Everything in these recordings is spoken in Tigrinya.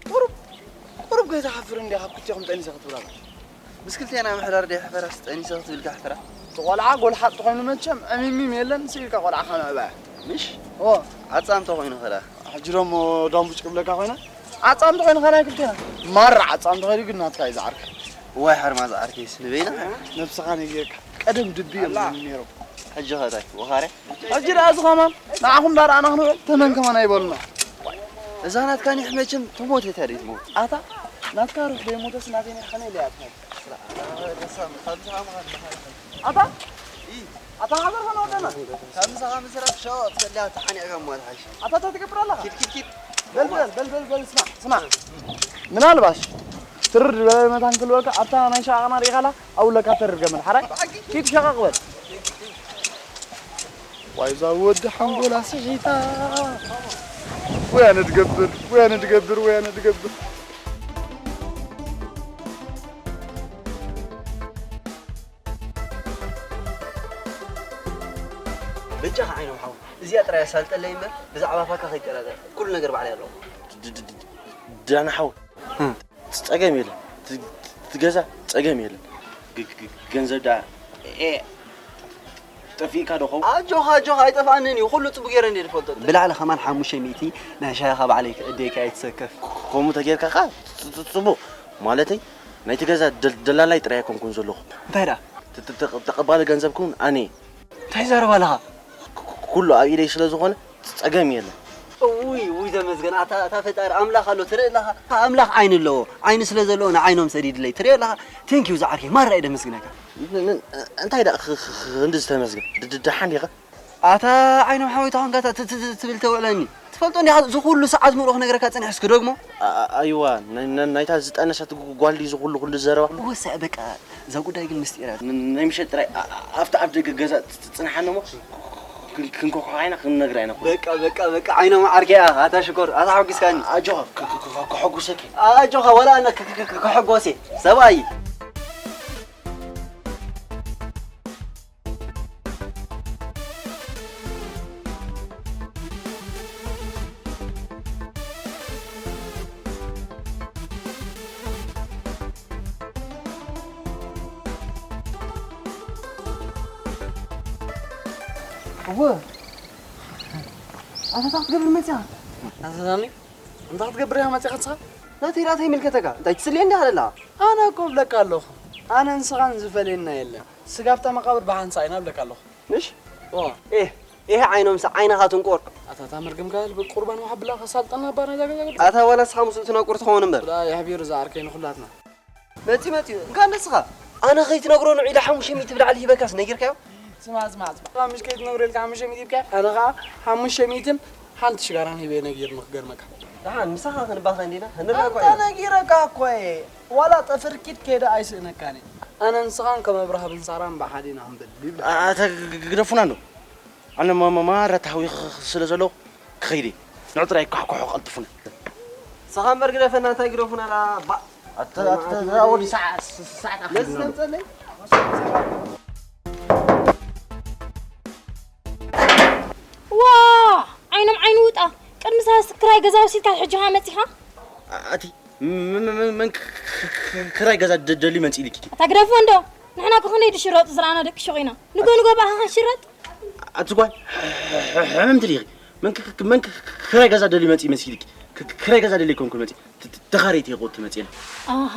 ቁሩብ ቁሩብ ከይትሓፍር እንዲኻ፣ ካብ ክልቴኹም ጠኒሰ ክትብላ። ምስ ክልቴና ምሕዳር ደይ ሕፈራስ ጠኒሰ ክትብል ካሕፍራ። እቲ ቆልዓ ጎልሓጥ ተኾይኑ መቸም ዕሚሚም የለን፣ ስኢልካ ቆልዓ ከነዕባያ። ምሽ? ኦ። ዓጻም ተኾይኑ ኸላ። ሕጂ ደሞ ዳምቡጭ ክብለካ ኮይነ። ዓጻም ተኾይኑ ኸናይ ክልቴና። ማራ ዓጻም ተኾይኑ ግን ናትካ እዩ ዝዓርካ። እዋይ ሓርማ ዝዓርከይስ ንበይና። ነብስኻ ነጊርካ። ቀደም ድቢ እዮም ነይሮም። ሕጂ ኸ ታይ ወኻርያ? ሕጂ ደኣ እዚ ኸማን ንዓኹም ዳርኣና ክንውዕል ተመን ከማን ኣይበሉና። እዛ ናትካ ኒሕ መቸም ትሞት እያ፣ ታዲያ ትሞት። ኣታ ናትካ ሩሕ ደይሞተስ ናተይ ኒሕ ኸመይ ኢለ እያ ትሞት? ኣታ ኣታ ሃገር ኸነ ወደና። ካብ ምሳኻ ምስራሕ ሸቕ ትፈልያ ተሓኒዕካ እሞ ትሓይሽ። ኣታ እንታይ ትገብር ኣለኻ? ኪድ ኪድ ኪድ። በል በል በል በል በል ስማዕ ስማዕ። ምናልባሽ ትርር ዝበለ መታን ክልወልካ ኣብታ ናይ ሸቓቕና ርኢኻላ ኣብኡ ለካ ተርር ገመል ሓራይ። ኪድ ሸቓቕ በል። ዋይ እዛ ወዲ ሓንጎላ ስሒታ። ወያነ ትገብር ወያነ ትገብር ወያነ ትገብር። በጃኻ ዓይኖም ሓው እዚኣ ጥራይ ኣሳልጠለይ እምበር ብዛዕባ ፋካ ከይጠራጠር ኩሉ ነገር ባዕለይ ኣለኹ። ዳና ሓው ጸገም የለን። እቲ ገዛ ጸገም የለን። ገንዘብ ደኣ ኤ ጠፊእካ ዶ ኸውን? ኣጆኻ ኣጆኻ ኣይጠፍኣንን እዩ። ኩሉ ጽቡቅ ገይረ እንደ ዝፈልጦ። ብላዕሊ ከማን ሓሙሽተ ሚእቲ ናይ ሻሂኻ ባዕለይ ክዕደየካ ኣይትሰከፍ። ከምኡ ተጌርካ ኸኣ ጽቡቅ ማለተይ ናይቲ ገዛ ደላላይ ጥራይ ኣይኮንኩን ዘለኹ። እንታይ ደኣ? ተቐባሊ ገንዘብ ክውን ኣነ እየ። እንታይ ይዛረብ ኣለኻ? ኩሉ ኣብ ኢደይ ስለ ዝኾነ ጸገም የለን። እውይ እውይ ተመስገን ኣታ ኣታ ፈጣሪ ኣምላኽ ኣሎ ትርኢ ኣለኻ። ኣምላኽ ዓይኒ ኣለዎ። ዓይኒ ስለ ዘለዎ ንዓይኖም ሰዲድለይ ትርኢ ኣለኻ። ቴንኪዩ ዝዓርከይ ማራ እየ ደመስግነካ። እንታይ ደኣ ክንዲ ዝተመስገን ደሓን ዲኻ? ኣታ ዓይኖም ሓወይታ ኾንካ ትብል ተውዕለኒ። ትፈልጦ እንዲኻ እዚ ኩሉ ሰዓት ምሉእ ክነግረካ ጸኒሐ እስኪ ደግሞ። ኣይዋ ናይታ ዝጠነሰት ጓል ድዩ እዚ ኩሉ ኩሉ ዘረባ? ወሳኢ በቃ እዛ ጉዳይ ግን ምስጢር እያ። ናይ ምሸት ጥራይ ኣብቲ ኣብ ደገ ገዛ ጽንሓኒ እሞ ክንኮኮ ዓይና ክንነግራ ኢና። በቃ በቃ በቃ ዓይኖም ዓርከይ ኣታ ሽኮር ኣታ ሓጉስካኒ። ኣጆኻ ከሐጉሰኪ። ኣጆኻ ወላ ኣነ ከሐጎሴ ሰብኣይ። እወ ኣታ እንታይ ክትገብር መጺኻ? ኣታ ሳሚ እንታይ ክትገብር ኢኻ መጺኻ ንስኻ? ናተይ ራእተይ ይምልከተካ እንታይ ትስልየኒ ኢኻ ዘለኻ? ኣነ እኮ እብለካ ኣለኹ ኣነ ንስኻን ዝፈልየና የለን። ስጋብታ መቃብር ብሓንሳእ ኢና እብለካ ኣለኹ። ምሽ? ኦ። ኤህ ኤህ ዓይኖምሲ ዓይንኻ ትንቁር። ኣታ እታ መርገምካ ህልቢ ቁርባን ወሓብላ ከሳልጠና እባ ናይዛ ገዛ ገዛ። ኣታ ዋላ ንስኻ ምስኡ ትነቁር ትኸውን እምበር። ብላ የሕቢሩ ዝዓርከይ ንኹላትና። መጺኡ መጺኡ እንካ ንስኻ ኣነ ከይትነግሮ ንዑ ኢለ ሓሙሽተ ሚእቲ ብላዕሊ ሂበካስ ነጊርካዮ? ስማዕ ስማዕ ስማዕ ምሽ ከይትነግሮ ኢልካ ሓሙሽተ ሚእቲ ሂብካዮ ኣነ ኸዓ ሓሙሽተ ሚእትን ሓንቲ ሽጋራን ሂበ ነጊርኒ ክገርመካ። ደሓን ምሳኻ ክንባኸ እንዲና ክንረኣ እኮ ኣንታ ኢና። ነጊረካ እኮ እየ። ዋላ ጠፍር ኪድ ከይደ ኣይስእነካን እየ። ኣነ ንስኻን ከም ኣብርሃምን ሳራን ብሓደ ኢና ክንብል ይብላ። ኣታ ግደፉና እንዶ። ኣነ ማራ ተሃዊኸ ስለ ዘለኹ ክኸይድ እየ። ንዑ ጥራይ ኳሕኳሑ ቀልጥፉና። ንስኻ እምበር ግደፈና እንታይ ግደፉና ላ ባእ። ኣታ ኣታ ወዲ ሰዓት ሰዓት ነዚ ኣኺልና። ዘምፀለይ ዋ ዓይኖም ዓይኒ ውጣ ቅድሚ ሳስ ክራይ ገዛ ወሲድካ ሕጂ ኸዓ መጺኻ ኣቲ መን ክራይ ገዛ ደሊ መጺ ኢልኪ ኣታ ግደፎ እንዶ ንሕና እኮ ክንደይ ድሽረጡ ዝረኣና ደቂ ሹቕ ኢና ንጎ ንጎ ብኣኻ ክንሽረጥ ኣቲ ጓል ሕምምቲ ዲኺ መን ክራይ ገዛ ደሊ መጺ መሲልኪ ክራይ ገዛ ደሊ ኮንኩ መጺ ተኻረይቲ ይቆ ትመጺ ኢላ ኣሃ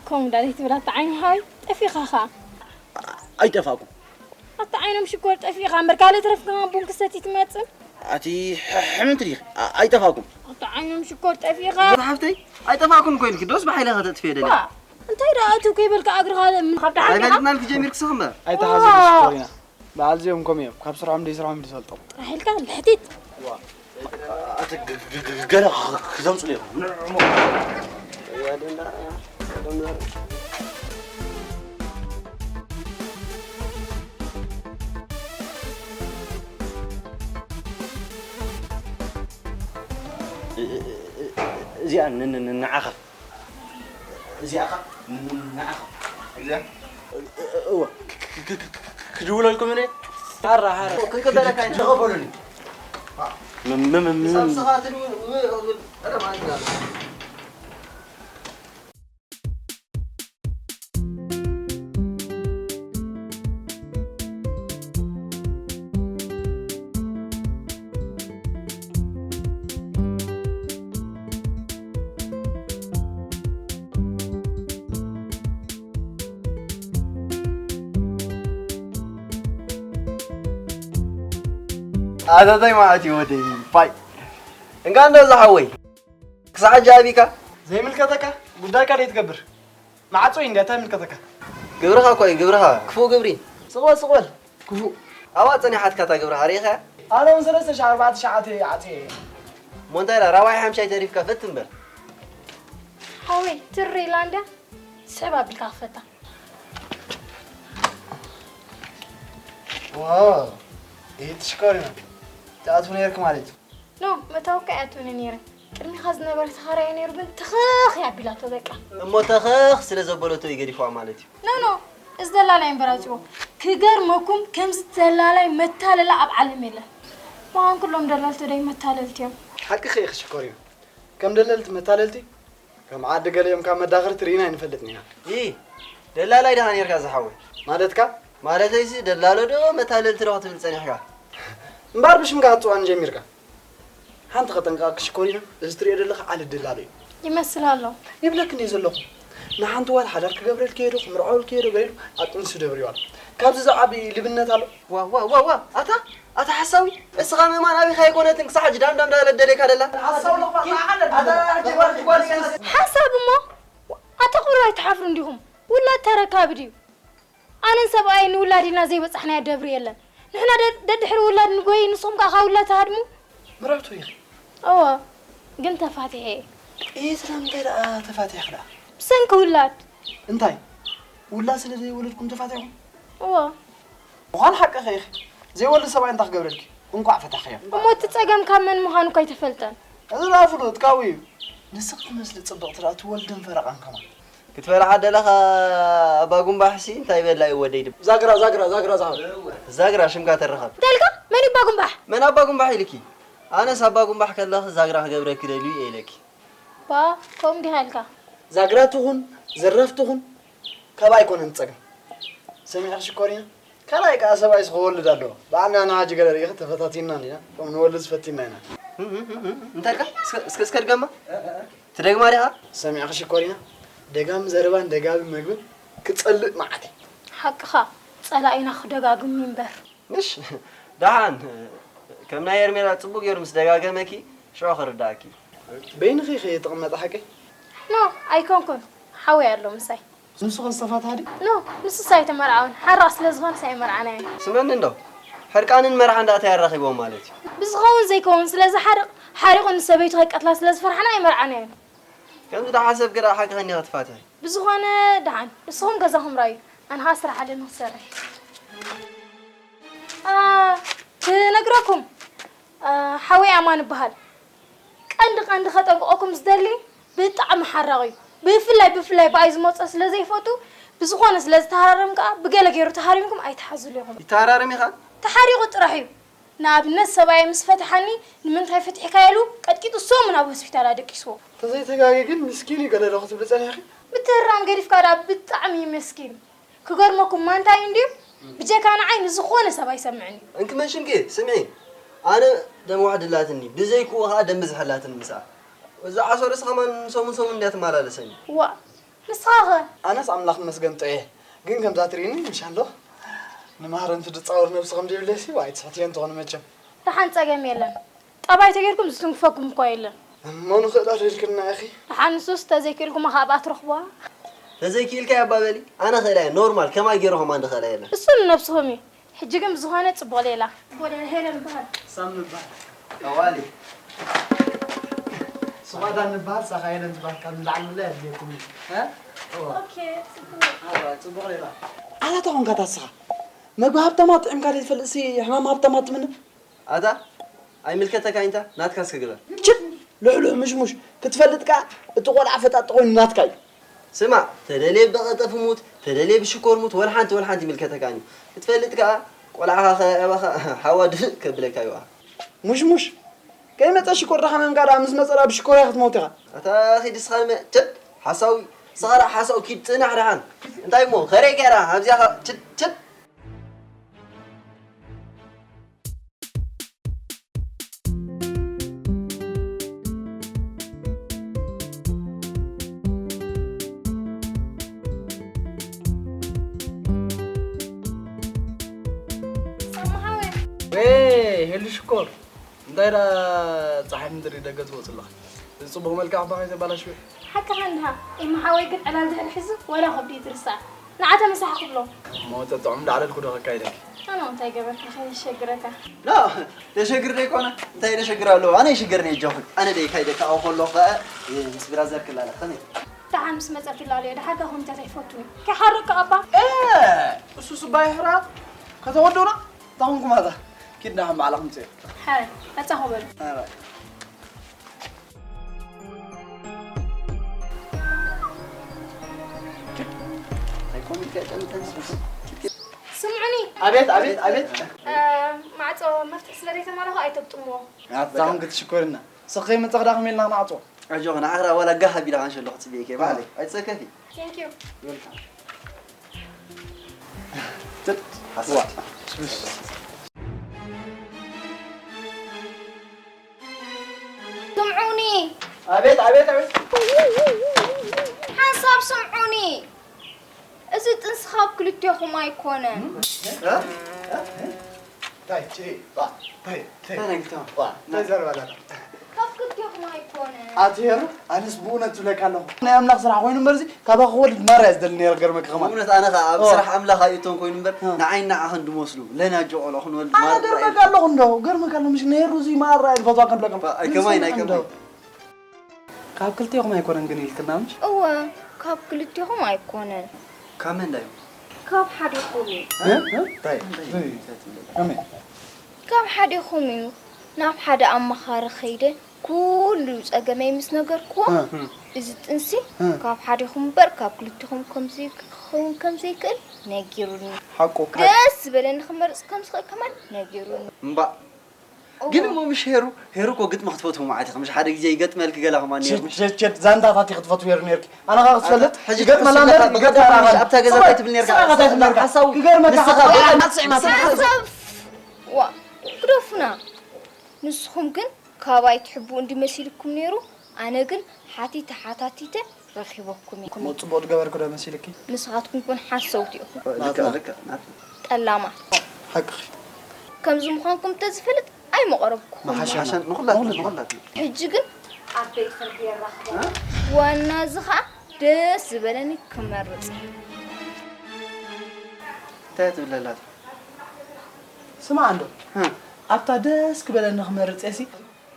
ከምኡ ዳለይ ትብል ኣታ ዓይኒ ሃይ ጠፊኻ ኸዓ ኣይጠፋእኩ ኣታ ዓይኖም ሽኮር ጠፊኻ እምበር ካልእ ተረፍካ ቡን ክሰቲ ትመጽእ ኣቲ ሕምምቲ ዲኺ ኣይጠፋእኩም ኣታ ዓይኖም ሽኮር ጠፊኻ ሓፍተይ ኣይጠፋእኩም እኮ ኢልኪ ዶስ ብሓይለ ከተጥፍየ ደሊ እንታይ ደኣ ኣቱ ከይበልካ እግርኻ ካብ ደሓን ዲኻ ኣይበልክናልኪ ጀሚርኪ ስኽ እምበር ኣይተሓዘ ሽኮር ኢና በዓል እዚኦም ከምኡ እዮም ካብ ስርሖም ደይ ስርሖም ድፈልጦም ጥራሕ ኢልካ ልሕቲት ኣቲ ገለ ክዘምፅሉ እዮም ንዕሞ እዚኣ ን- ን- ን- ንዓኻ። እዚኣ ኸ ን- ን- ንዓኻ። እዚኣ? እወ። ክ- ክ- ክ- ክ- ክድውለልኩም እኔ? ሓራ፣ ሓራ። ክንቅበለካ እዩ። ተኸፈሉኒ። ም- ም- ም- ም- ሳብ ስኻ ትድውል፣ እ- እ- እ- ረ ማለት ነው። ኣታታይ ማለት እዩ ወደይ። ባይ። እንካ እንዶ ዝሓወይ። ክሳዕ ሕጂ ኣቢካ? ዘይምልከተካ ጉዳይካ ደይትገብር። ማዕጾ እዩ እንድያ፣ እንታይ ይምልከተካ? ግብርኻ እኮ እዩ፣ ግብርኻ። ክፉእ ግብሪ። ስቕ በል፣ ስቕ በል። ክፉእ። ኣብኣ ጸኒሓትካ እታ ግብርኻ ርኢኻያ? ኣነ እውን ሰለስተ ሺሕ ኣርባዕተ ሺሕ ኣትየ፣ ኣትየ። እሞ እንታይ ኢላ? ራብዓይ ሓምሻይ ተሪፍካ፣ ፈትን በል። ሓወይ፣ ትሪ ኢላ እንድያ፣ ስሕብ ኣቢልካ ክፈታ። ዋው፣ ኢድ ሽኮሪና። ትኣትው ነይርክ ማለት እዩ። ኖ፣ መታወቂ ኣይኣትወኒ ነይረ። ቅድሚኻ ዝነበረ ተኻራየ ነይሩ ግን ተኸኽ እያ ኣቢላቶ በቃ። እሞ ተኸኽ ስለ ዘበለቶ እዩ ገዲፍዋ ማለት እዩ። ኖ፣ ኖ፣ እዚ ደላላይ እምበር ኣጽዎ። ክገርመኩም ከምዚ ደላላይ መታለላ ኣብ ዓለም የለን። ምዃን ኩሎም ደለልቲ ደይ መታለልቲ እዮም። ሓቅኺ ኢኺ ሽኮሪና። ከም ደለልቲ መታለልቲ ከም ዓዲ ገሊኦም ካብ መዳኽርቲ ርኢና ኣይንፈልጥን ኢና። ኢ፣ ደላላይ ዲኻ ነይርካ ዝሓወይ? ማለትካ? ማለተይሲ ደላሎ ዶ መታለልቲ ዶ ክትብል ጸኒሕካ? እምበኣር ብሽምካ ክትጽውዓኒ ጀሚርካ። ሓንቲ ከጠንቅቐኪ ሽኮሪና፣ እዚ ትሪኦ ዘለኺ ዓሊ ደላሎ እዩ። ይመስል ኣሎ። ይብለኪ እንድየ ዘለኹ። ንሓንቲ ጓል ሓዳር ክገብረልኪ እየ ዶ ክምርዓወልኪ እየ ዶ ገለ ኢሉ ኣብ ጥንሱ ደብርዋ ኣሎ። ካብዚ ዝዓቢ ልብነት ኣሎ? ዋ፣ ዋ፣ ዋ፣ ዋ፣ ኣታ፣ ኣታ ሓሳዊ፣ እስኻ ምእማን ኣቢኻ ኣይኮነትን፣ ክሳዕ ሕጂ ዳም ዳም እንዳበለት ደልየካ ደላ። ሓሳዊ ኣለኹ፣ ኣታ፣ ኣታ፣ ኣታ፣ ጓል፣ ጓል፣ ጓል፣ ሓሳብ እሞ፣ ኣታ ቁሩብ ኣይትሓፍሩን ዲኹም? ውላድ ተረካቢ ድዩ? ኣነን ሰብኣየይ ንውላድ ኢልና ዘይበጻሕናዮ ደብሪ የለን። ንሕና ደ-፣ ደድሕሪ ውላድ ንጎይ፣ ንስኹም ከኣ ካብ ውላድ ትሃድሙ? ምርዕቱ ኢኺ። እወ፣ ግን ተፋቲሐ እየ። እየ፣ ስለምንታይ ደኣ ተፋቲሕኺ ደኣ? ብሰንኪ ውላድ። እንታይ? ውላድ ስለ ዘይወለድኩም ተፋቲሕኩም? እወ። ምዃን ሓቅኺ ኢኺ። ዘይወልድ ሰብኣይ እንታይ ክገብረልኪ? እንቋዕ ፈታሕኽዮ። እሞ እቲ ጸገም ካብ መን ምዃኑ እኳ ኣይተፈልጠን። እዚ ደኣ ፍሉጥ ካብኡ እዩ። ንስኺ ትመስሊ ጽብቕቲ ደኣ ትወልድን ፈረቓን ከማን። ክትበልዓ ደለኻ ኣባ ጉምባሕሲ እንታይ በላ እዩ ወደይ ድም። ዛግራ፣ ዛግራ፣ ዛግራ ዝሓወይ። ዛግራ ሽምካ ተረኸብ። እንታይ ኢልካ? መን እዩ ኣባ ጉምባሕ? መን ኣባ ጉምባሕ ኢልኪ? ኣነስ ኣባ ጉምባሕ ከለኺ ዛግራ ክገብረኪ ደልዩ እየ ኢለኪ። ባ፣ ከምኡ ዲኻ ኢልካ? ዛግራ ትኹን፣ ዘራፍ ትኹን፣ ካብኣ ኣይኮነን ጸገም። ሰሚዕኺ ሽኮሪና? ካልኣይ ከኣ ሰብኣይስ ክወልድ ኣለዎ። በዓልና ንሓጂ ገለ ርኢኺ ተፈታቲንና እንዲና፣ ከም ንወልድስ ፈቲንና ኢና። እንታይ ኢልካ? እስከ፣ እስከ፣ እስከ ድገማ። ትደግማ ዲኻ? ሰሚዕኺ ሽኮሪና? ደጋሚ ዘረባን ደጋሚ መግብን ክጸልእ መዓት እዩ። ሓቅኻ፣ ጸላኢና ክደጋግም ይንበር። ምሽ፣ ደሓን፣ ከም ናይ ኤርሜላ ጽቡቕ ገይሩ ምስ ደጋገመኪ፣ ሽዑ ክርድኣኪ። በይንኺ ኢኺ ትቕመጢ ሓቀይ? ኖ፣ ኣይኮንኩን። ሓወይ ኣሎ ምሳይ። ንሱ ኸ ዝተፋትሐ ድዩ? ኖ፣ ንሱስ ኣይተመርዓወን። ሓራቕ ስለ ዝኾነስ ኣይመርዓናዮን። ስመኒ እንዶ፣ ሕርቃንን መርዓን ደኣ እንታይ ኣራኺብዎም ማለት እዩ? ብዝኸውን ዘይከውን ስለ ዝሓርቕ፣ ሓሪቑ ንሰበይቱ ከይቀትላ ስለ ዝፈርሓና ኣይመርዓናዮን። ከምዚ ደሓን ሰብ ግዳ ሓቂ ከኒኻ ትፋትሒ። ብዝኾነ ደሓን፣ ንስኹም ገዛኹም ርኣዩ። ኣነ ኸኣ ስራሕ ኣለኒ ክሰርሕ። ኣ፣ ክነግረኩም፣ ኣ፣ ሓወይ ኣማን እበሃል። ቀንዲ ቀንዲ ከጠንቅቐኩም ዝደሊ ብጣዕሚ ሓራቕ እዩ። ብፍላይ ብፍላይ ብኣይ ዝመጾ ስለ ዘይፈቱ፣ ብዝኾነ ስለ ዝተሃራረም ከኣ ብገለ ገይሩ ተሃሪምኩም ኣይትሓዝሉ ኢኹም። ይተሃራረም ኢኻ? ተሓሪቑ ጥራሕ እዩ። ንኣብነት ሰብኣየ ምስ ፈትሓኒ ንምንታይ ፈቲሕካዮ ኢሉ ቀጥቂጡ ሰሙን ኣብ ሆስፒታል ኣደቂስዎ። ተዘይተጋግየ ግን ምስኪን እዩ ገለ ዶ ክትብሊ ጸኒሕኪ? ምትህራም ገዲፍካ ደኣ ብጣዕሚ እዩ መስኪን። ክገርመኩም ማንታይ እንድዩ ብጀካ ንዓይ ንዝኾነ ሰብ ኣይሰምዕን እዩ። እንኪ መን ሽምኪ ስምዒ ኣነ ደም ዋሕዲ ኣላትኒ ብዘይክኡ ኸዓ ደም ብዝሒ ኣላትኒ ምስኣ እዛ ዓሶ ርእሲ ኸማን ሰሙን ሰሙን እንድያ ትመላለሰኒ። ዋእ ንስኻ ኸ? ኣነስ ኣምላኽ ይመስገን ጥዑየ ግን ከምዛ ትርእይኒ ምሻሎ ንማህረምቲ ድጻወር ነብሲ ከም ዘይብለሲ ዋይ ትስሕትዮ እንትኾኒ መቸም። ደሓን ጸገም የለን። ጠባይ ተጌርኩም ዝትንክፈኩም እኳ የለን። እሞ ንኽእላ ዶ ኢልክና ኢኺ? ደሓን ንሱስ ተዘይክኢልኩማ ከኣ ብኣ ትረኽቡዋ። ተዘይክኢልካያ እባ በሊ ኣነ እኽእላ እየ ኖርማል ከማይ ገይሩ ከማን ዝኽእላ የለን። እሱ ንነብስኹም እዩ። ሕጂ ግን ብዝኾነ ጽቡቕ ሌላ። ጽቡቕ ሌላ ሄለን እበሃል። ሳም ንበሃል። ጠዋሊ። ስቕ ኣዳም ንበሃል ሳኻ ሄለን ዝበሃል ካብ ንላዕሊ ምፍላይ ኣድልየኩም እዩ። እ? እወ። ኦኬ፣ ጽቡቕ። ኣታ ተኾንካ ታስኻ መግቢ ሃብታማት ጥዒምካ ዘይትፈልጥሲ ሕማም ሃብታማት ትምነ? ኣታ ኣይምልከተካይ እንታ ናትካ እስኪ ግበር። ችድ! ልሕሉሕ ምሽሙሽ ክትፈልጥ ከኣ እቲ ቆልዓ ፈጣጥ ኮይኑ ናትካ እዩ። ስማዕ፣ ተደልየ ብቐጠፍ ሙት፣ ተደልየ ብሽኮር ሙት፣ ወላ ሓንቲ፣ ወላ ሓንቲ ይምልከተካን እዩ። ክትፈልጥ ከኣ ቆልዓኻ ከየዕበኻ ሓዋ ድፍእ ከብለካ እዩ። ሙሽሙሽ፣ ከይመጸ ሽኮር ደሓመምካ ደኣ ምስ መጸ ደኣ ብሽኮር እያ ክትመውት ኢኻ። ኣታ ኺድ እስኻ ንመ-፣ ችድ፣ ሓሳዊ፣ እስኻ ደኣ ሓሳዊ ኪድ ጽናሕ ደሓን። እንታይ እሞ፣ ኸሬ ገይራ፣ ኣብዚኣ ኸ-፣ ችድ፣ ችድ። ሰማሃወ። ወይ ሄሉ ሽኮር፣ እንታይ ደኣ ጸሓይ ምድሪ ደገ ትወጽእ ኣለኻ? እዚ ጽቡቕ መልክዕ ኣባኻ ይተባላሽዮ። ሓቅኻ እንድኻ፣ ኤማ ሓወይ ግን ዕላል ድሕሪ ሕዚ ወላ ከብዲ ይትርሳዕ። ንዓ ተመሳሕ ክብሎ። እሞ ጥዑም ዳዕለልኩ ዶ ከካይደኪ? ኣነ እንታይ ገበርካ ከየሸግረካ? ኖ፣ ተሸግር ደይኮነ፣ እንታይ ተሸግር ኣለዎ? ኣነ ይሽገር ነይ ጆኽን፣ ኣነ ደይ ካይደ ካኦ ከሎ ኸ ምስ ብራዘር ክላለ ኸመይ? ደሓን ምስ መጸ ትላለዮ፣ ደሓር ኮሚታት ኣይፈቱን እዩ። ከይሓርቅ ኣባ። እ፣ እሱ ስባይ ሕራ ከተወዶና፣ ታኹንኩም ኣታ። ኪድና ከም ባዕላ ክምጽእ። ሓረ፣ መጻኹ በሉ። ኣረ። ስምዑኒ። ኣቤት፣ ኣቤት፣ ኣቤት። እ፣ ማዕጾ መፍትሒ ስለ ዘይተማለኹ ኣይተግጥምዎ። ኣታ፣ ኣሁን ክትሽኮርና። ስኺ መጻኽ ዳኽም ኢልና ንዓጾ። ኣጆኺ፣ ንዓኽራ ዋላ ጋህ ኣቢላ ኣንሸሎ ክጽብየኪ፣ ባዕለይ። ኣይትሰከፊ። Thank you። Welcome። ትት፣ ሓሳብ። ስምዑኒ። ኣቤት፣ ኣቤት፣ ኣቤት። ሓንሳብ ስምዑኒ። እዚ ጥንሲ ካብ ክልቴኹም ኣይኮነን። እ? እ? እንታይ? ቺ፣ ዋ፣ እንታይ? እንታይ? እንታይ ነጊርካ? ዋ፣ እንታይ ዘረባ ኣለካ? ካብ ክልቴኹም ኣይኮነን። ኣቲ ሄሩ፣ ኣነስ ብእውነት ትብለካ ኣለኹ። ናይ ኣምላኽ ስራሕ ኮይኑ እምበር፣ እዚ ካባኻ ክወልድ ማራ እየ ዝደሊ ነይረ፣ ክገርመካ ከማን። ብእውነት ኣነ ኸኣ ኣብ ኦ። ስራሕ ኣምላኽ ኣይእቶን ኮይኑ እምበር፣ ኦ። ንዓይን ንዓኽን ድመስሉ፣ ለናጆ ቆልዑ ክንወልድ ኣነ ማራ ገርመካ እየ። ኣለኹ እንዶ፣ ገርመካ ኣለኹ፣ ምሽ ነይሩ እዚ ማራ እየ ዝፈትዋ ከብለኩም። ባ-፣ ኣይከማይን፣ ምሽ ኣይከማይን። እንዶ። ካብ ክልቴኹም ኣይኮነን ግን ኢልክና ምሽ? እወ፣ ካብ ክልቴኹም ኣይኮነን። ካብ መን ዳዩ? ካብ ሓዴኹም እዩ። እ? እ? እንታይ? እንታይ? እንታይ? እንታይ? ከመይ? ካብ ሓዴኹም እዩ። ናብ ሓደ ኣማኻሪ ኸይደ ኩሉ ጸገመይ ምስ ነገርክዎ፣ እ። እዚ ጥንሲ እ። ካብ ሓዴኹም እምበር ካብ ክልቴኹም ከም ዘይክኸውን ከም ዘይክእል ነጊሩኒ። ሓቁ። ደስ ዝበለኒ ክመርጽ ከም ዝኽእል ከማን ነጊሩኒ። እምባእ። እወ። ግን እሞ ምሽ ሄሩ፣ ሄሩ እኮ ግጥሚ ክትፈትዊ መዓት ኢኻ። ምሽ ሓደ ግዜ ይገጥመልኪ ገላ ከማን ነይሩ፣ ምሽ? ሸድ፣ ሸድ፣ ዛንታታት ኢኺ ክትፈትዊ ሄሩ ነይርኪ። ኣነ ኸኣ ክትፈልጥ፣ ኣታ፣ ሕጂ ይገጥመላ ትሕስነካ እምበር ብገጠር ይገጥመላ ምሽ ኣብታ ገዛ እንታይ ትብል ነይርካ? ስራኻ እንታይ ትብል ነይርካ? ሓሳዊ። ክገርመካ ንስኻ ኸኣ፣ ብጣዕሚ ኣስዒማትካ። ሓሳብ። ዋ፣ ግደፉና። ንስኹም ግን ካባይ ትሕብኡ እንዲ መሲልኩም ነይሩ፣ ኣነ ግን ሓቲተ ሓታቲተ ረኺበኩም እየ። እሞ ጽቡቕ ዝገበርኩ ዶ መሲልኪ? ንስኻትኩም ኮን ሓሰውቲ ኢኹም። ልክዕ፣ ልክዕ፣ ናት። ጠላማት። ሓቅኺ። ከምዚ ምዃንኩም እንተዝፈልጥ ኣይመቐረብኩኹም። መሓሸና። መሓሸን ንኹላትና፣ ንኹላትና። ንኹላትና። ሕጂ ግን ኣበይ ፍርዲ የራኽቦ? እ? ዋና እዚ ኸኣ ደስ ዝበለኒ ክመርጽ። እንታይ ትብል ኣላ? ስማዕ እንዶ፣ እ። ኣብታ ደስ ክበለኒ ክመርጽ እየ ሲ፣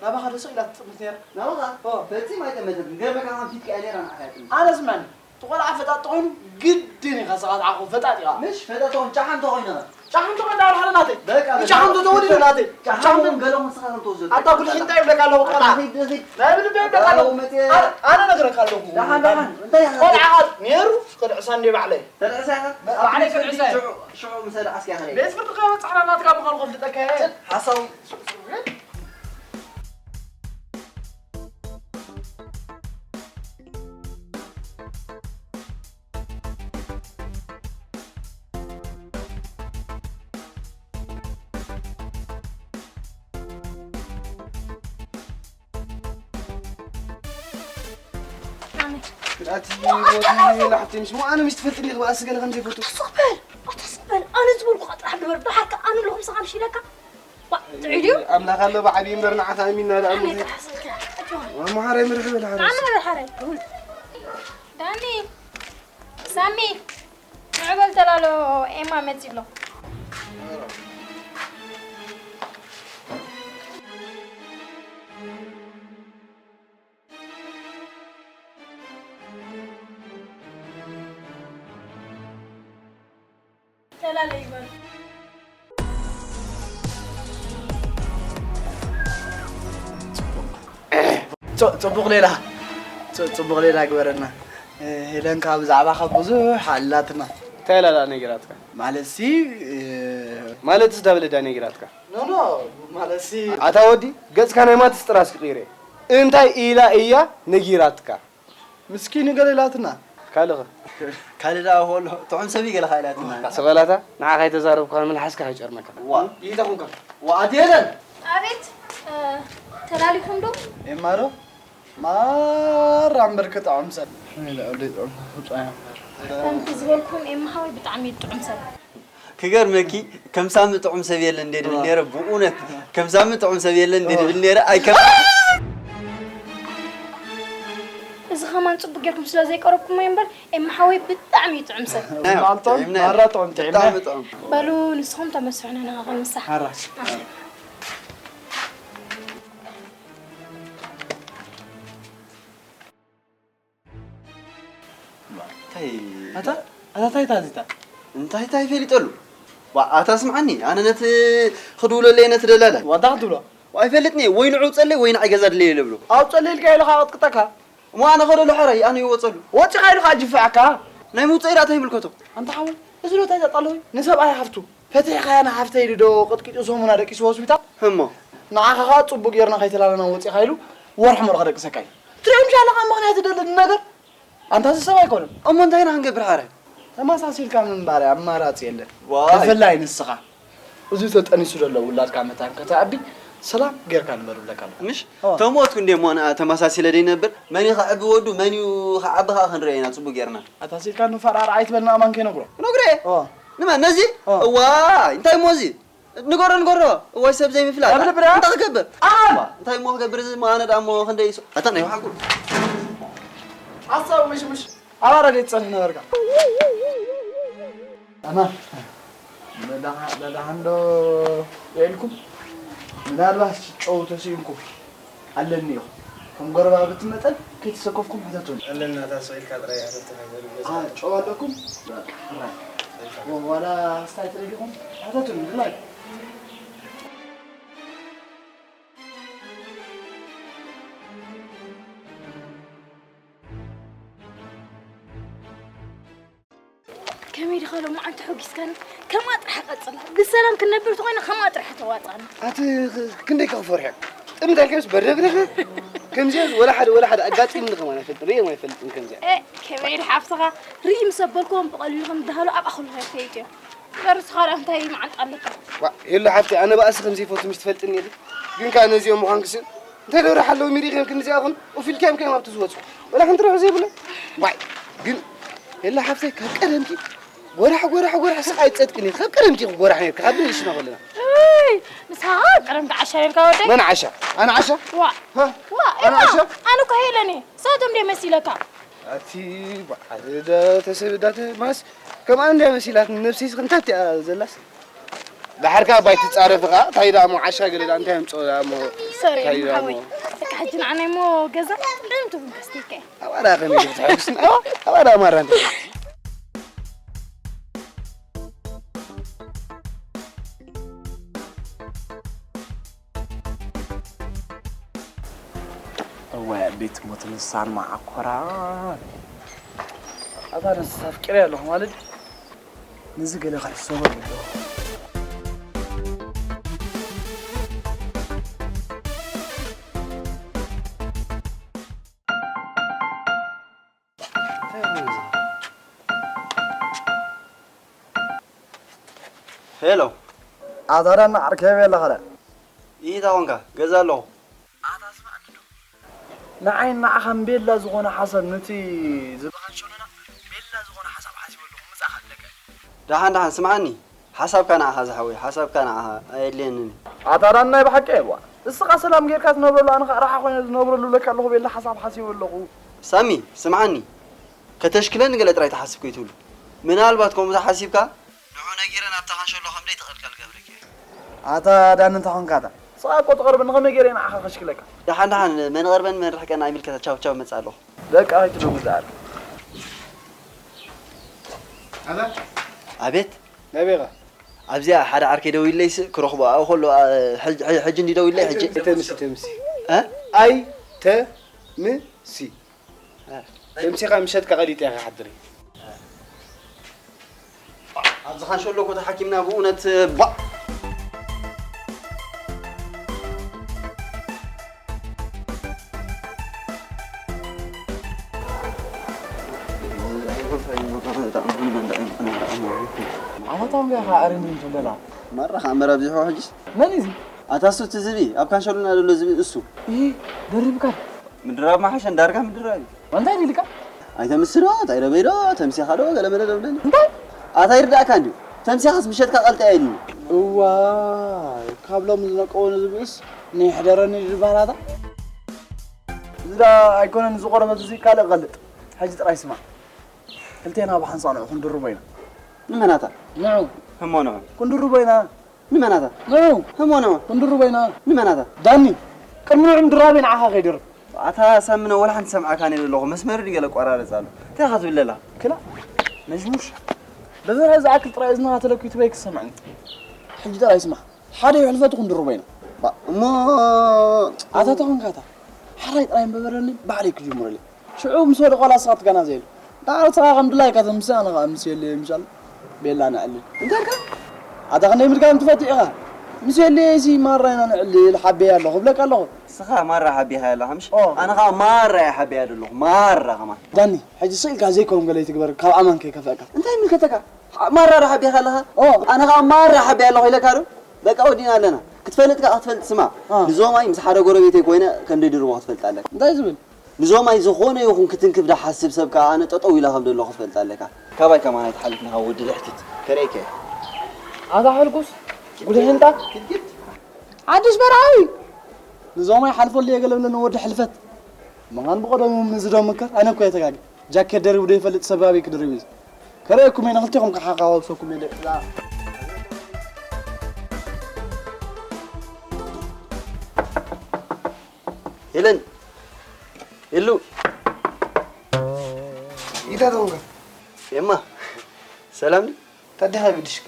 ናባኻ ዶ ስቕ ኢላ ትጥምት ነይራ? ናባኻ? ኦ። ፈጺማ ኣይጠመተትን። ገርመካ ከም ፊትካ እያ ነይራ ንዓኻ እያ ትጥምት። ኣነ ስምዐኒ፣ እቲ ቆልዓ ፈጣጥ ኮይኑ ግድን ኢኻ ስኻ ዝዓኾ ፈጣጥ ኢኻ። ምሽ ፈጣጥ ኾን ጫሓ እንተ ኾይነ ኸ? ጫሓ እንተ ኾይነ ዳርሓለ ናተይ። በቃ፣ ብጫሓ በቃ። እንተ ተወዲዱ ናተይ። ጫሓ ጫሓ እንተ እንተ ገለ ኹን ስኻ ከም ትወስዶ። ኣታ ጉድ ሽንጣ ይብለካ ኣለኹ እቲ ቆልዓ። ኣታ ኺድ፣ ኺድ። ናይ ብልበይ ይብለካ ኣለኹ። ኣታ፣ ኣነ፣ ኣነ ነግረካ ኣለኹ። ደሓን፣ ደሓን። እንታይ ኢኻ? ቆልዓ ኻል ነይሩ ክድዕሳ እንደ ባዕለይ። ተድዕሳ ኢኻ? በ-፣ ባዕለይ ክድዕሳ እየ። ሽዑ፣ ሽዑ ምሰ ደዓስካ ኢኻ። ቤት ፍርዲ ከይበጻሕና ናትካ ምዃኑ ከፍልጠካ እየ። ሓሳዊ። ኣቲ ሞቲ ላሕቲ ምስ ሞ ኣነ ምስ ትፈልጥኒ ክበኣስ ገለ ከም ዘይፈቱ። ተስቕ በል፣ ተስቕ በል። ኣነ ዝበልኩኻ ጥራሕ ግበር። ደሓር ከኣ ኣነ ኣለኹ ምሳኻ ምሽ ኢለካ። ዋ፣ ጥዑይ ድዩ? ኣምላኽ ኣሎ ብዓብዪ እምበር ንዓኻ ኣሚንና ደኣ ኣሜን እሞ። ጥራሕ ስልካ። ኣጆኻ። ዋ፣ መሓራይ ምርሒ በል ሓረስ። ኣነ በል ሓራይ። ዳኒ፣ ሳሚ፣ ንዑ በል ተላሎ፣ ኤማ መጺ ኣሎ። ተላለዩ በሉ። ጽ- ጽቡቕ ሌላ ጽ- ጽቡቕ ሌላ ግበረና። እ፣ ሄለን ካብ ብዛዕባኻ ብዙሕ ኣላትና። እንታይ ኢላ ደኣ ነጊራትካ? ማለትሲ፣ እ፣ ማለትስ ዳበለ ድያ ነጊራትካ? ኖ፣ ኖ፣ ማለትሲ ኣታ ወዲ፣ ገጽካ ናይ ማትስ ጥራስ ክቕይር እየ። እንታይ ኢላ እያ ነጊራትካ? ምስኪን ገለ ኢላትና። ካልእኸ? ካልእ ደኣ ሆሎ፣ ጥዑም ሰብ እዩ ገለ ኢላትና። ስቕ በል ኣታ፣ ንዓኻ ኣይተዛረብኩኻን መልሓስካ ከይጨርመካ። ዋ። ይተኹንካ። ዋ፣ ኣቲ ሄለን! ኣቤት፣ እ፣ ተላሊኹም ዶ? ኤማ ዶ? ማራ እምበር ክጥዕም ሰብ። ከምቲ ዝበልኩም ኤማ ሓወይ ብጣዕሚ እዩ ጥዑም ሰብ። ክገርመኪ፣ ከም ሳሚ ጥዑም ሰብ የለን እንዴ ድብል ነይረ፣ ብእውነት ከም ሳሚ ጥዑም ሰብ የለን እንዴ ድብል ነይረ፣ ኣይከም- እዚ ኸማን ጽቡቅ ጌርኩም ስለ ዘይቀረብኩሞ እምበር፣ ኤማ ሓወይ ብጣዕሚ እዩ ጥዑም ሰብ። ናይ ጥዕምና ማራ ጥዑም ጥዕምና። ብጣዕሚ ጥዑም። በሉ ንስኹም ተመስሑና ንኻ ክንምሳሕ። ሓራ። እንታይ ኣታ ኣታ እንታይ ታዚታ እንታይ እንታይ ፈሊጠሉ? ዋ፣ ኣታ ስምዓኒ፣ ኣነ ነቲ ክድውለለይ ነቲ ደላላ። ዋታ ክትብሎ? ዋ፣ ኣይፈልጥኒ፣ ወይ ንዑ ውጸለይ ወይ ንዓይ ገዛ ድለየ ልብሎ። ኣውጸለይ ኢልካ ኢሉ ከዓ ቅጥቅጠካ። እሞ ኣነ ከደሉ ሓራይ፣ ኣነ ይወጸሉ። ወጺኻ ኢሉ ከዓ ጅፍዓካ። ናይ ምውጸይ ራእታ ይምልከቶ። ኣንታ ሓወይ፣ እዚ ዶ እንታይ ዘጣለዊ? ንሰብኣይ ሃፍቱ። ፈቲሕካያ ንሓፍተይ ኢሉ ዶ ቅጥቂጡ ሰሙና ደቂሱ ሆስፒታል? እሞ? ንዓኻ ኸኣ ጽቡቕ ጌርና ከይተላለና ወጺኻ ኢሉ ወርሒ ሙሉእ ከደቅሰካ እዩ። ትሪኦ ምሽ ኣለኻ ምኽንያት ዝደሊ ነገር? ኣንታ እዚ ሰብ ኣይኮነን። እሞ እንታይ ኢና ክንገብር ሓራይ? ተመሳሲልካ ምንባር ኣማራጺ የለን። ዋይ። ብፍላይ ንስኻ። እዚ ተጠኒሱ ዘሎ ውላድካ መታን ከተዕቢ ሰላም ጌርካ ንበር እብለካ ኣለኹ። ምሽ? እዋ። ተሞትኩ እንዴ እሞ ንኣ ተመሳሲለ ደይነብር? መን እዩ ከዕቢ ወዱ? መን እዩ ከዓቢ ከኣ ክንርኢ ኢና ጽቡቕ ጌርና። ኣታ ሲልካ ንፈራር ኣይትበልና ኣማን ከይነግሮ። ነግረ? እዋ። ንመን? ነዚ? እዋ። እዋይ፣ እንታይ እሞ እዚ? ንገሮ፣ ንገሮ። እዋይ፣ ሰብ ዘይምፍላጥ። ኣብ ልብና? እንታይ ክገብር? ኣማ! እንታይ እሞ ክገብር እዚ? እሞ ኣነ ደኣ እሞ ክንደይ ይስ-፣ ኣታ ናይ ወሓጉ። ሓሳብ ምሽ፣ ምሽ። ኣብ ኣረገ ትጸንሕ ነበርካ። ኣማ፣ በዳሓ-፣ በዳሓን ዶ ውዒልኩም? ምናልባት ጨው ተስኢንኩም ኣለኒ ኢኹም። ከም ጎረባብቲ መጠን ከይተሰከፍኩም ሕተቱኒ። ኣለና፣ እታ ስቕ ኢልካ ጥራይ ሕተቱና፣ ዘሉ ገዛ። አ፣ ጨው ኣለኩም? በቃ፣ ሕራይ። ኢልካ። ወ-፣ ዋላ ስታይ ተደሊኹም? ሕተቱኒ፣ ድላይ። ከመይ ዲኻ ሎማዓንቲ ሖጊስካኒ? ከምኣ ጥራሕ ቀጽላ። ብሰላም ክንነብር እንተኾይና ከምኣ ጥራሕ ተዋጽኣና። ኣቲ ክ-፣ ክንደይ ከ ክፈርሕ? ጥምት ኣልካዮስ በርደብደብ። ከምዚኣ ወላ ሓደ፣ ወላ ሓደ ኣጋጢምኒ ከማን ኣይፈልጥን፣ ርእዮም ኣይፈልጥን ከምዚኣ። እ፣ ከመይ ኢሉ ሓፍትኻ? ርኢ ምስ ኣበልክዎም ብቐሊሉ ከም ዝደሃሉ ኣብኣ ከለኹ ይፈይጥ እዮም። እምበር ንስኻ ደኣ እንታይ መዓንጣ ኣለካ? ዋ፣ ሄሎ ሓፍተይ፣ ኣነ ባእሲ ከም ዘይፈቱ ምሽ ትፈልጥኒ ኢኺ። ግን ከኣ ነዚኦም ምዃንክስ እንታይ ደብረ ሓለዉ ሚሪኽ ኢልክን እዚኣ ኹን ኡፍ ኢልካዮም ከዮም ኣብቲ ዝወጹ። ወላ ሓንቲ ረብሒ ዘይብሎም። ዋይ፣ ግን ሄሎ ሓፍተይ፣ ካብ ቀደምኪ ጎራሕ፣ ጎራሕ፣ ጎራሕ ስቕ ኣይትጸድቅን ኢኺ። ካብ ቀደምኪ ኢኺ ጎራሕ ነይርኪ፣ ካብ ብንእሽና ከለና። እይ፣ ንስኻ ቀደም ተዓሻ ነርካ ወደይ። መን ዓሻ? ኣነ ዓሻ? ዋ። ሃ? ዋ፣ ኣነ ኤማ፣ ዓሻ? ኣነ እኮ ሄለን እየ። ንሳቶም ድየ መሲለካ? ኣቲ በዓል ዳ ተሰብ-፣ ዳ ተ-፣ ማስ ከም ኣነ እንድያ መሲላት ነብሰይስ ክንታት እያ ዘላስ? ዳሕርካ ኣባይ ትጻረፍ ኸኣ፣ እንታይ ደኣ እሞ ዓሻ ገለ ደኣ እንታይ ኣምጽኦ ደኣ እሞ፣ ሶሪ፣ እንታይ ደኣ እሞ? ሓወይ። በቃ ሕጂ ንዓናይ እሞ ገዛ ደም ትብሉ ከስተይከ። ኣባዳ ከመይ ክትሕጉስን? ኣባ-፣ ኣባዳ ማራ እንታይ? እዋይ፣ ኣዴት ሞት ንሳን መዓኮራን። ኣታ ንስስ ኣፍቂረ ኣለኹ ማለት፣ ነዚ ገለ ክሕሰቦ ኣለዎ። ሄሎ። ኣታ ዳና ዓርከይ ኣበይ ኣለኻ ደኣ? ኢታ ኾንካ? ገዛ ኣለኹ። ኣታ ስማዕኒ ዶ? ንዓይን ንዓኻን ቤላ ዝኾነ ሓሳብ፣ ነቲ ዝበሃል ሸነና ቤላ ዝኾነ ሓሳብ ሓሲበ ኣለኹ፣ ምጻእኻ ኣለካ። ደሓን፣ ደሓን፣ ስምዓኒ። ሓሳብካ ንዓኻ ዝሓወይ፣ ሓሳብካ ንዓኻ ኣየድልየንን እዩ። ኣታ ዳና ናይ ብሓቂ እየዋ። እስኻ ሰላም ጌርካ ትነብረሉ፣ ኣነ ኸኣ ረሓ ኮይነ ዝነብረሉ እብለካ ኣለኹ፣ ቤላ ሓሳብ ሓሲበ ኣለኹ። ሳሚ፣ ስምዓኒ። ከተሽክለኒ ገለ ጥራይ ትሓስብ ከይትብሉ። ምናልባት ከምኡ ተሓሲብካ፣ ንዑ ነጊረ ናብታ ካንሸሎ ከም ደይትኸልከል ገብረኪ። ኣታ ዳኒ እንታይ ኾንካ ኣታ? ንስኻ እኮ ትቐርበኒ፣ ከመይ ገይረ ንዓኻ ከሽክለካ? ደሓን ደሓን፣ መን ቐርበን መን ርሕቀን ኣይምልከታ፣ ቻው ቻው፣ መጽእ ኣለኹ። በቃ ኣይትደውል ደኣ። ኣታ? ኣቤት። ናበይ ኢኻ? ኣብዚኣ ሓደ ዓርከይ ደዊለይስ ክረኽቦ ኣብኡ ከሎ፣ አ፣ ሕጅ-፣ ሕጅ-፣ ሕጂ እንዲ ደዊለይ፣ ሕጂ። ኣይተምሲ፣ ተምሲ። እ? ኣይ ተ- ምሲ ተምሲኻ ምሸት ከቐሊጠ ኢኻ ሓድሪ። ኣብዚ ካንሸሎ እኮ ተሓኪምና ብእውነት። ባ ዓመታዊ እንዲያ ከዓ ኣረኒ እንተለና። ማራ ከዓ መራ ኣብዚሕዋ ሕጅስ። መን እዩ እዚ? ኣታ እሱ እቲ ዝብኢ፣ ኣብ ካንሸሎና ዘሎ ዝብኢ እሱ። ይሄ ደርብካ። ምድራብ መሓሸ እንዳርጋ ምድራብ እዩ። እንታይ ኢልካ? ኣይተምስዶ፣ እንታይ ደበይዶ፣ ተምሲኻ ዶ፣ ገለ መለ ዶ ብለኒ። እንታይ? ኣታ ይርዳእካ እንዲዩ። ተምሲኻስ ምሸትካ ቀልጠያ ኢሉኒ። እዋይ፣ ካብ ሎሚ ዝነቀወ ንዝብእስ ንይሕደረኒ ዝበሃል ኣታ። እዚ ደኣ ኣይኮነን፣ እዚ ቆርበት እዚ ካልእ ቀልጥ። ሕጂ ጥራይ ስማዕ። ክልቴና ብሓንሳእ ንዑ ክንድርቦ ኢና። ንመናታ? ንዑ። እሞ ንዑ። ክንድርቦ ኢና። ንመናታ? ንዑ። እሞ ንዑ። ክንድርቦ ኢና። ንመናታ? ዳኒ፣ ቅድሚ ንዑ ምድራበይ ንዓኻ ከይድርብ። ኣታ ሳምነ፣ ወላ ሓንቲ ሰምዓካን የለ ኣለኹ። መስመር ድዩ ገለ ኣቋራርጽ ኣሎ? እንታይ ኢኻ ትብል ዘለኻ? ክላ፣ መሽሙሽ። በዘርሀ ዝኣክል ጥራይ እዝንኻ ተለኪቱ በይ ክሰምዐኒ። ሕጂ ጥራይ ስማዕ። ሓደ ይሕልፈቱ ክንድርቦ ኢና። ባ-፣ እሞ ኣታ ተኾንካ እታ ሓራይ ጥራይ እምበበረኒ፣ ባዕለይ ክጅምረለይ። ሽዑ ምስ ወደ ቆላ ስኻ ትጋናዘየሉ። ዳዕሮ ስኻ ከም ድላይካ ተምስእ፣ ኣነ ኸኣ ምስ የለየ ምሻል ቤላ ነዕልል። እንታይ ኢልካ? ኣታ ክንደይ ምድጋም ትፈትሕ ኢኻ? ምስ የለየ ሲ ማራ ኢና ነዕልል፣ ሓቤያ ኣለኹ፣ እብለካ ኣለኹ። ንስኻ ማራ ሓቢኻ ኣለኻ፣ ምሽ? ኦ። ኣነ ኸኣ ማራ እየ ሓቢያ ዘለኹ፣ ማራ ከማን። ዳኒ፣ ሕጂ ስቕ ኢልካ ዘይከውን ገለ ይትግበር፣ ካብ ኣማን ከይከፍአካ። እንታይ ይምልከተካ? ሓ-፣ ማራ ዶ ሓቢኻ ኣለኻ? ኦ። ኣነ ኸኣ ማራ ሓቢያ ኣለኹ ኢለካ ዶ? በቃ ወዲና ኣለና። ክትፈልጥ ከኣ ክትፈልጥ ስማ። አ። ንዞማይ ምስ ሓደ ጎረቤተይ ኮይነ ከም ደይድርቦ ክትፈልጥ ኣለካ። እንታይ ዝብል? ንዞማይ ዝኾነ ይኹን ክትንክፍ ደሓስብ ሰብ ከኣ ኣነ ጠጠው ኢለ ከም ዘለኹ ክትፈልጥ ኣለካ። ካባይ ከማን ኣይትሓልፍን ኢኻ ወዲ ልሕቲት። ከርእየካ እየ። ኣታ ሕልኩስ፣ ጉድሕንታ። ሓድሽ መርዓዊ። ንዞማይ ሓልፈሉ እየ ገለ ብለኒ ወዲ ሕልፈት። ምዃን ብቐደሙ ምዝዶ ምክር ኣነ እኮ እየ ተጋጊ። ጃኬት ደሪቡ ዶ ይፈልጥ ሰብ ኣበይ ክድርብ እዩ? ከርእየኩም እየ ንኽልቴኹም ክሓኻወብሰኩም እየ ደቂ። ሄለን፣ ሄሉ። እንታይ ተኾንካ? ኤማ፣ ሰላም ድዩ? እንታይ ኣዴኻ ገዲሽካ?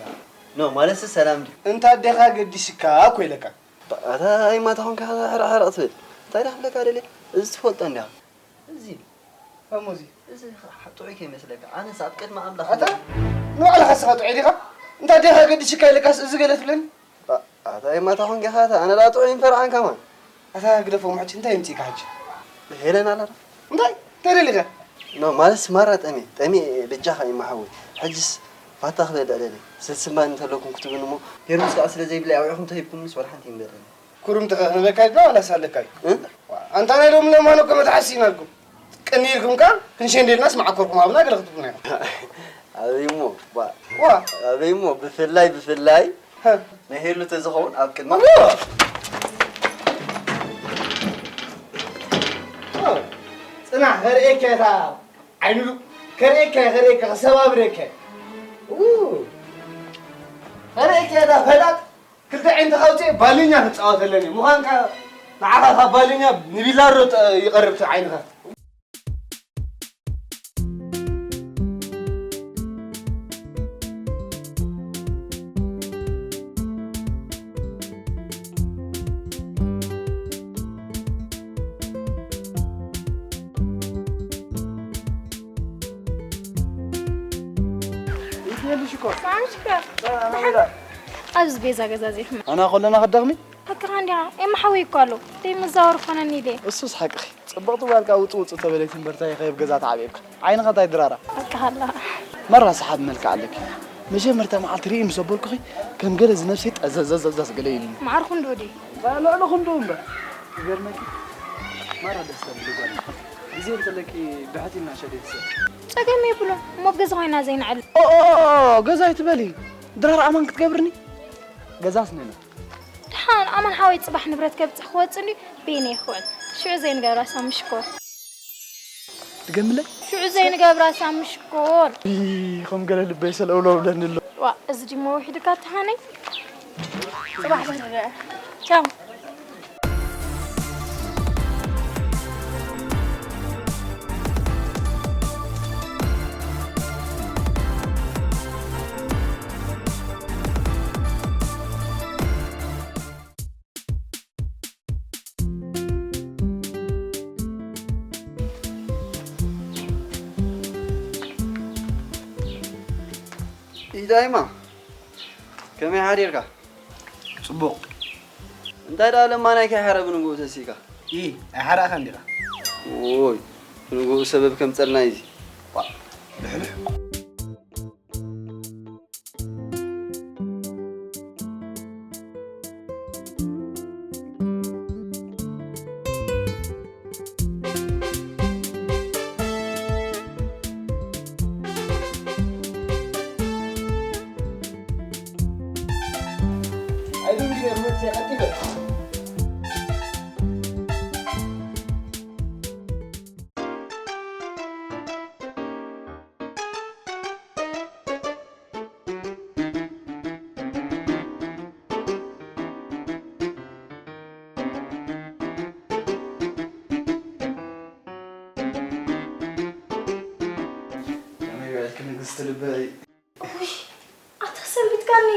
ኖ፣ ማለትሲ ሰላም ድዩ? እንታይ ኣዴኻ ገዲሽካ እኮ ኢለካ። ኣታ ኤማ፣ እንታይ ኾንካ ሕርቕ ሕርቕ ትብል? እንታይ ደኣ ክብለካ ደልየ? እዚ ትፈልጦ እንዲኻ። እዚ እሞ እዚ እዚ ጥዑይ ከይመስለካ። ኣነስ ኣብ ቅድሚ ኣምላኽ ኣታ ንባዕልኻ ስኻ ጥዑይ ዲኻ? እንታይ ኣዴኻ ገዲሽካ ኢለካስ እዚ ገለ ትብለኒ? ኣ-፣ ኣታ የማታ ኾንካ ኢኻ፣ ኣታ ኣነ ደኣ ጥዑይ ይንፈርዓን ከማን። ኣታ ግደፎ፣ ምሕቲ እንታይ የምጽእካ ሕጂ? ሄለን ኣላ ዶ? እንታይ? እንታይ ደሊኻ? ኖ፣ ማለትስ ማራ ጠሜ፣ ጠሜ በጃኻ ይመሓወይ። ሕጅስ ፋታ ክበልዕ ደለየ። ስልስምባን እንተለኩም ክትብሉኒ እሞ፣ ፔርሙዝ ከኣ ስለ ዘይብለይ ኣውዒኹም ተሂብኩምንስ ዋላ ሓንቲ ይንበረኒ። ኩርምቲ ከ ክንበካ ኢልና ዋላስ ኣለካ እዩ? እ? ኣንታ ናይ ሎሚ ለማኖ እኮ መትሓስ ኢናልኩም። ቅኒ ኢልኩም ከኣ ክንሸንዴልናስ መዓኮርኩም ሃብና ገለ ክትብሉና ኢኹም። ኣበይ እሞ፣ ባ-፣ ዋ። ኣበይ እሞ፣ ብፍላይ፣ ብፍላይ፣ ሀ። ናይ ሄሉ ተዝኸውን ኣብ ቅድሚ ዋ። ዋ። ጽናሕ፣ ከርእየካ እታ ዓይኑ፣ ከርእየካ፣ ከርእየካ፣ ከሰባብረካ። ው። ከርእየካ እታ ፈላጥ ክልተ ዓይንትኻ ኣውፅኤ ባልኛ ክፃወተለን እየ። ምዃንካ ንዓኻ ካብ ባልኛ ንቢላሮ ጥ-፣ ይቐርብ እቲ ዓይንኻ። ይትየልሽ እኮ። ሰላም ሽኮር። ሰላም ኣሜዳ። ኣብዚ ቤዛ ገዛ ዘይትመ-፣ ኣና ኮለና ክደኽሚ? ሓቅኻ እንዲኻ፣ ኤማ ሓወይ እኮ ኣሎ። ደይ መዛወር ኮነኒ ኢለ። እሱስ ሓቅኺ። ጽብቕቲ ጓል ከኣ ውጽእ ውጽእ ተበለይ ትንበር፣ እንታይ ከየብ ገዛ ተዓብየብካ። ዓይንኻ እንታይ ድራራ? ሓቅኻ ኣላ። መራ ሰሓብ መልክዕ ኣለኪ። መጀመርታ መዓልቲ ርኢ ምስ ኣበልኩኺ ከም ገለ ዝነብሰይ ጠዘዘዘዘዝ ገለ ኢሉኒ። ማዕርኹም ዶ ድዩ? ልዕሊ ክንዱ እምበር። ይገርመኪ። ማራ ደስ ተብሊ ጓል። ግዜ እንተለኪ ብሕቲ እናሸደት ሰብ። ጸገም የብሉን። እሞ ኣብ ገዛ ኮይና ዘይንዕል። ኦ፣ ኦ፣ ኦ፣ ገዛ ኣይትበሊ። ድራር ኣማን ክትገብርኒ? ገዛ ኣስነና። ደሓን ኣማን ሓወይ ጽባሕ ንብረት ከብጽሕ ክወጽእ እንድዩ በይነይ ክውዕል። ሽዑ ዘይንገብራ ሳሚ ሽኮር። ድገምለይ? ሽዑ ዘይንገብራ ሳሚ ሽኮር። ኢ፣ ከም ገለ ልበይ ሰለውለው ብለኒ ኣሎ። ዋ፣ እዚ ድሞ ውሒድካ ተሃነይ። ጽባሕ ንርአ። ቻው። ኢዳይማ፣ ከመይ ሓዲርካ? ጽቡቕ። እንታይ ደኣ ለማናይ ከይሓረ ብንግኡ ተሲእካ? ኢ፣ ኣይሓራእካን ዲኻ? ኦይ፣ ብንግኡ ሰበብ ከምጸልና እዩ እዚ። ዋ፣ ልሕልሕ። ከመይ ውዒልኪ ንግስቲ ልበይ? እውይ፣ ኣታ ሰንቢትካኒ።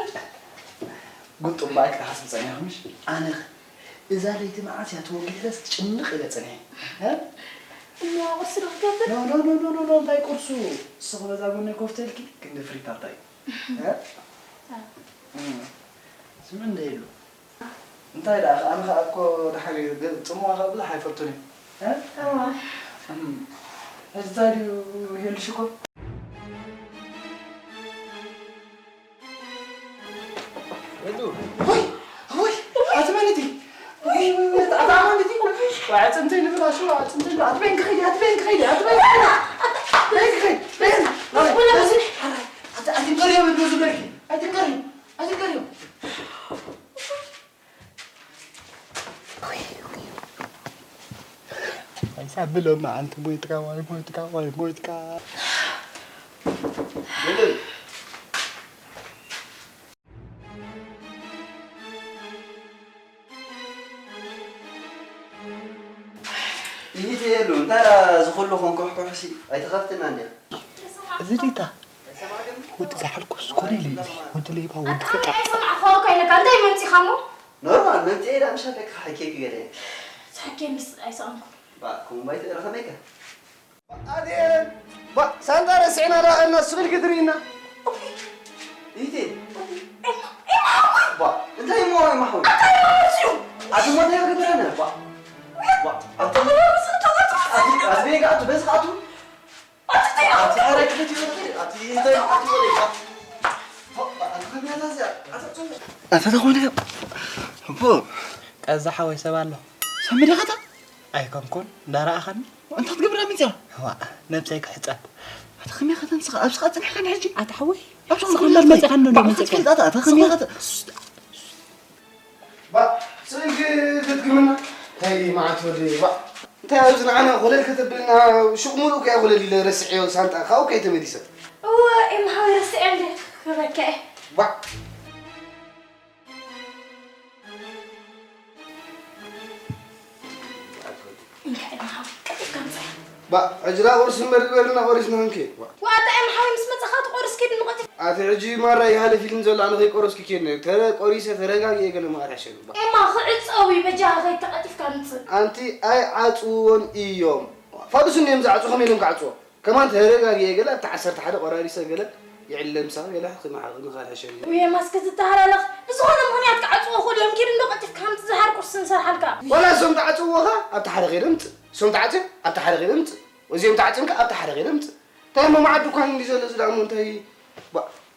ጉጥ እምበኣር ክትሓስቢ ጸኒሕኪ ምሽ? ኣነኸ እዛ ለይቲ መዓስ እያ ተወጊሐለስ ጭንቕ ኢለ ጸኒሐ። እ? እሞ ቁርሲ ዶ ክትገብር? ኖ፣ ኖ፣ ኖ፣ ኖ፣ ኖ፣ ኖ፣ እንታይ ቁርሱ? ንስኺ በዛ ጎነይ ኮፍ ተልኪ ክንዲ ፍሪታ እንታይ? እ? እ። እም። ስሚ እንደ የሉ። እንታይ ደኣ፣ ኣነ ኸኣ እኮ ደሓር እዩ፣ ግን ጽምዋ ኸኣ ብዙሕ ኣይፈቱን እየ። እ? እዋ። እም። ሕጂ እንታይ ድዩ ይሄልሽ እኮ? ወዱ። ወይ፣ ወይ፣ ኣቲ መን እቲ? ወይ፣ ወይ፣ ወይ፣ ኣቲ መን እቲ? ወይ፣ ኣጽንተይ ንብላሹ፣ ኣጽንተይ ንብላ-፣ ኣቲ በይንኪ ኸይዲ፣ ኣቲ በይንኪ ኸይዲ፣ ኣቲ በይንኪ ኸይዲ። በይንኪ ኸይዲ፣ በይንኪ። ኣቲ፣ ኣቲ፣ ኣቲ፣ ኣቲ፣ ኣቲ፣ ኣቲ፣ ኣይሳብ ብሎም ኣንቲ ሞይትካ ዋይ ሞይትካ ዋይ ሞይትካ። ይህት የሉ እንታይ ደኣ ዝኹሉ ኮንኮሕኮሕሲ ኣይትኸፍትና እንድያ። እዚ ዲታ ወዲ ዝሓልኩስ ኮነ ኢለ እዚ ወዲ ሌባ ወዲ ኣታ ከጣ። እንታይ ሰማዕኹ እኮ ኢለካ፣ እንታይ መምጺኻ እሞ? ኖርማል፣ መምጽኤ ዳ ምሻለካ ሓኬኪ ገለ። ሳኬ ምስ ኣይሰኣንኩ። ባ፣ ኩምባይ ትእረ ከመይከ? ኣዴ፣ ባ፣ ሳንጣ ረሲዕና ዳ ኸድና ስቕ ኢልኪ ትርእይና? ኢቲ። ኤማ፣ ኤማ ሓወይ። ባ፣ እንታይ እሞ ኤማ ሓወይ? ኣታ ኤማ መርሲኡ። ኣቲ ሞተ ያገበረነ፣ ባ። ባ፣ ኣቲ፣ ኣቲ፣ ኣቲ ቤጋ፣ ኣቲ በዚ ኣቱ። ኣቲ ተኾነ እኮ እቦ፣ ቀዛ ሓወይ ሰብ ኣሎ። ሰብ ምድያኸታ? ኣይኮንኩን፣ እንዳረኣኻኒ። እንታይ ትገብር ኣብ ምንጽያ? ዋ፣ ነብሰይ ክሕጸብ። ኣታ ከመይ ከተንስኻ? ኣብ ስኻ ጽኒሕካ ንሕጂ? ኣታ ሓወይ፣ ኣብ ስኻ ስኻ እንዳር መጽኻ እንዶ መጽኻ። ኣታ ከመይ ከተ-? ባ፣ ስእልኪ ክትግምና? እንታይ መዓት ወዲ፣ ባ። እንታይ ኣብዚ ንዓና ኮለል ከተብልና ሹቕ ሙሉእ ከያ ኮለል ኢለ ረስዕዮ ሳንጣ ካብኡ ከይተመሊሰ። እወ፣ ኤማ ሓወይ ረስዐ እንደ ክበከ። ባ። እንካ ኤማ ሓወይ፣ ቀልጢፍካ ምጻእ። ባ፣ ሕጂ ዳ ቁርሲ እምበር ግበርልና ቆሪስና ክንከይድ። ባ። ዋታ ኤማ ሓወይ ምስ መጻኻ ትቆርስ ኪድ ንቆጢፍ። ኣቲ ሕጂ ማራ ይሃለ ፊልም ዘሎ ኣነ ከይቆረስኩ ኬድ ነይሩ። ተረ-፣ ቆሪሰ ተረጋጊኤ ገለ መኣር ሕሸኒ። ባ። ኤማ ክዕጸው እዩ፣ በጃኻ ከይተቐጢፍካ ምጽእ። ኣንቲ ኣይዓጽውዎን እዮም። ፋዱስ እንድዮም ዝዓጽው፣ ከመይ ኢሎም ክዓጽዎ? ከማን ተረጋጊኤ ገለ ኣብቲ ዓሰርተ ሓደ ቆራሪሰ ገለ ይዕለ ምሳኻ ገለ ክመሓ-፣ ምኻድ ሕሸኒ። ውየ ማስክ ትተሃላለኽ። ብዝኾነ ምኽንያት ክዓጽዎ ክእሉ እዮም። ኪድ እንዶ ቀልጢፍካ ምጽእ፣ ዝሓር ቁርሲ ንሰርሓልካ። ዋላ እሶም ተዓጽውዎ ኸ ኣብቲ ሓደ ከይደ ምጽእ። እሶም ተዓጽዮም ኣብቲ ሓደ ከይደ ምጽእ። እዚኦም ተዓጽዮም ከ ኣብቲ ሓደ ከይደ ምጽእ። እንታይ እሞ መዓት ድኳን እንዲ ዘሎ እዚ ደኣ እሞ እንታይ? ባ፣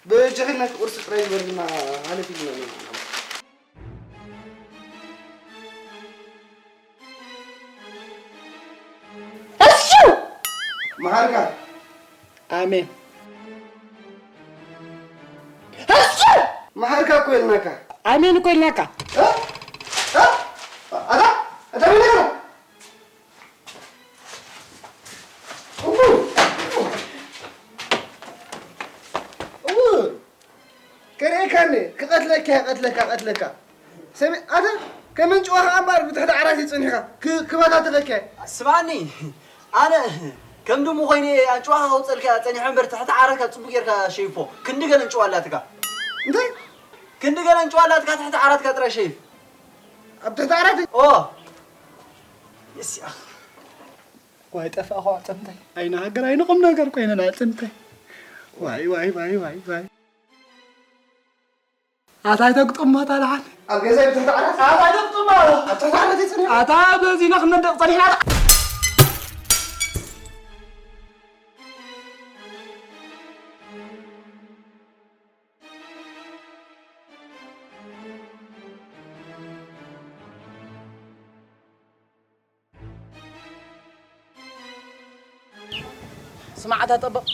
በጃኺ ናይቲ ቁርሲ ጥራይ ዝበልና ማለት እዩ። እሱ! መሓርካ። ኣሜን። እሱ! መሓርካ እኮ ኢልናካ። ኣሜን እኮ ኢልናካ። እ? እ? ኣታ? ኣታ መን ኢኻ? እው! እው! ከርእየካኒ፣ ክቐትለካ፣ ቀትለካ፣ ቀትለካ። ሰሚ-፣ ኣታ፣ ከም እንጭዋ ኸኣ እምበኣር ብትሕቲ ዓራት እዩ ጸኒሕካ፣ ክ-፣ ክበታትኸካ። ስማዕኒ፣ ኣነ ከም ድሙ ኮይነ እየ ኣንጭዋኻ ከውጸልካ ጸኒሐ እምበር፣ ትሕቲ ዓራትካ ጽቡቕ ጌርካ ሸይፎ። ክንዲ ገለ እንጭዋ ኣላትካ። እንታይ? ክንዲ ገለ እንጭዋ ኣላትካ፣ ትሕቲ ዓራትካ ጥራይ ሸይፍ። ኣብ ትሕቲ ዓራት? ኦ። እስያ። ዋይ ጠፋእኹ ኣዕጽምተይ። ኣይነ ሃገር ኣይነ ቁም ነገር ኮይነን ኣዕጽምተይ። ዋይ፣ ዋይ፣ ዋይ፣ ዋይ፣ ዋይ። ኣታ ኣይተግጥሞ ኣታ ለዓል። ኣብ ገዛ ይብትሕቲ ዓራት? ኣታ ኣይተግጥሞ። ኣብ ትሕቲ ዓራት ይጸንሕ? ኣታ በዚና ክንመንደቕ ጸኒሕና። ስማዕ ኣታ ጠበቕ፣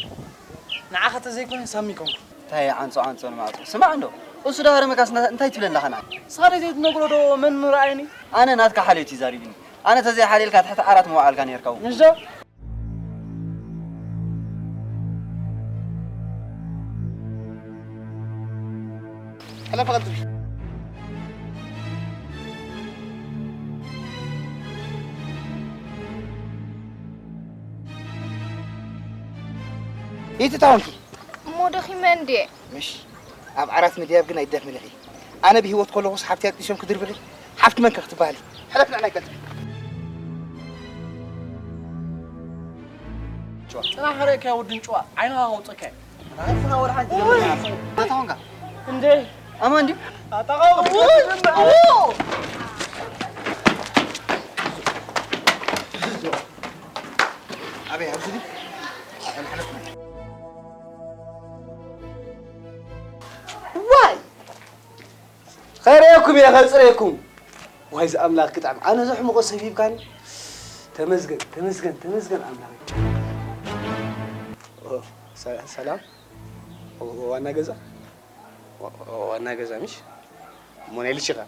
ንዓኻ ተዘይኮነ ሳሚ ኮንኩ። እንታይ ዓንጾ ዓንጾ ንማዕጾ? ስማዕ እንዶ፣ እሱ ዳሃረ መካስ እንታ-፣ እንታይ ትብለና ኸና? ንስኻ ደይ ዘይትነግሮ ዶ መን ምረኣየኒ? ኣነ ናትካ ሓልዮት እዩ ዛሪብኒ። ኣነ ተዘይሓልየልካ ትሕቲ ዓራት ምውዓልካ ነይርካ እውን። ንዞ ሕለፍ ቀልጥፍ። ኢቲ ታውንቲ። እሞ ደኺመ እንድየ። ምሽ፣ ኣብ ዓራት ምድያብ ግን ኣይደኽምን ኢኺ። ኣነ ብህይወት ከለኹስ ሓፍቲ ኣጥኒሶም ክድርብኺ? ሓፍቲ መን ከ ክትበሃሊ? ሕለፍ ንዕናይ ቀልጥፍ። ጭዋ። ጽናሕ ከርእየካ ወድን ጭዋ፣ ዓይንኻ ከውጽእካ እየ። ኣታ ኾንካ። እንዴ? ኣማን ድዩ? ኣታ ኸው-፣ ኣበይ፣ ኣብዚ ድዩ? ዋይ! ኸርእየኩም እየ፣ ኸጽርየኩም። ዋይ፣ እዚ ኣምላኽ ክጥዕም። ኣነ ዘሕምቖ ሰብ ሂብካኒ። ተመስገን፣ ተመስገን፣ ተመስገን ኣምላኸይ። ኦ፣ ሰ-፣ ሰላም። ኦ፣ ዋና ገዛ። ዋ-፣ ዋና ገዛ ምሽ? እሞ ናይ ልሽኻ?